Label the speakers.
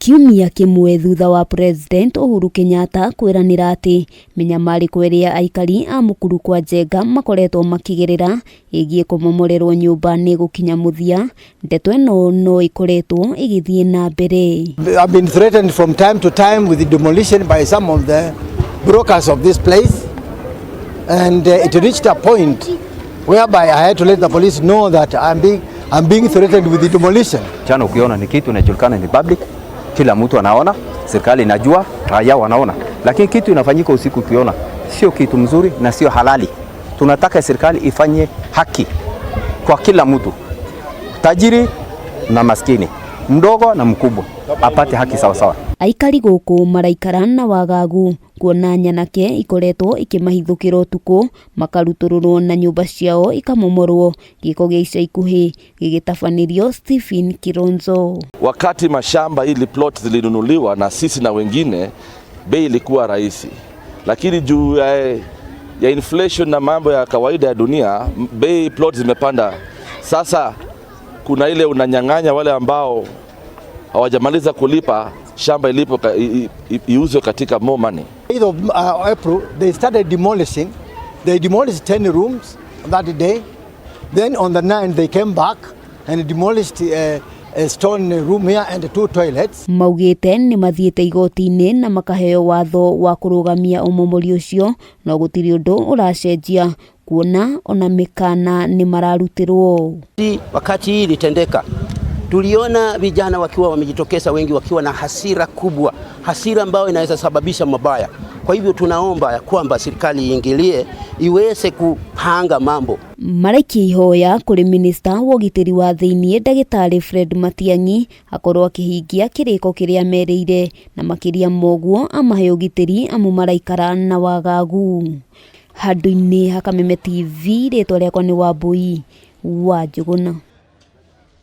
Speaker 1: Kiumia kĩmwe thutha wa President Uhuru Kenyatta kwĩranĩra atĩ mĩnyamarĩko ĩrĩa aikari a Mukuru kwa Njenga makoretwo makĩgerera ĩgiĩ kũmomorerwo nyũmba nĩ gũkinya mũthia, ndeto ĩno no ĩkoretwo ĩgĩthiĩ na mbere.
Speaker 2: I've been threatened from time to time with the demolition by some of the brokers of this place. And it reached a point whereby I had to let the police know that I'm being threatened with the demolition.
Speaker 3: Jana ukiona ni kitu inajulikana ni public, kila mtu anaona, serikali inajua, raia wanaona, lakini kitu inafanyika usiku ukiona sio kitu mzuri na sio halali. Tunataka serikali ifanye haki kwa kila mtu, tajiri na maskini, mdogo na mkubwa, apate haki sawa sawa.
Speaker 1: Aikari gũkũ maraikara na wagagu kuona nyanake ikoretwo ikĩmahithũkĩra ũtukũ, makarutũrũrwo na nyũmba ciao ikamomorwo. Gĩko gĩa ica ikuhĩ gĩgĩtabanĩrio Stephen Kilonzo.
Speaker 4: Wakati mashamba ili plot zilinunuliwa na sisi na wengine, bei ilikuwa rahisi, lakini juu ya inflation na mambo ya kawaida ya dunia, bei plot zimepanda. Sasa kuna ile unanyang'anya wale ambao hawajamaliza kulipa shamba ilipo iuzwe katika more money.
Speaker 2: 8th of April, they started demolishing. They demolished 10 rooms that day. Then on the 9th, they came back and demolished a stone room here and two toilets.
Speaker 1: Maugĩte nĩ mathiĩte igoti-inĩ na makaheo watho wa kũrũgamia ũmomori ũcio, no gũtirĩ ũndũ ũracenjia kuona ona mĩkana nĩ mararutĩrwo.
Speaker 5: Wakati hii ilitendeka, tuliona vijana wakiwa wamejitokeza wengi wakiwa na hasira kubwa, hasira ambayo inaweza sababisha mabaya. Kwa hivyo tunaomba ya kwamba serikali iingilie iweze kupanga mambo.
Speaker 1: Maraikia ihoya kũrĩ minista wa ũgitĩri wa thĩiniĩ, Ndagĩtarĩ Fred Matiang'i, akorwo akĩhingia kĩrĩko kĩrĩa merĩire na makĩria moguo amahe ũgitĩri amu maraikara na wagagu. Handũ-inĩ ha Kameme TV, rĩtwa rĩakwa nĩ Wambui wa Njũgũna.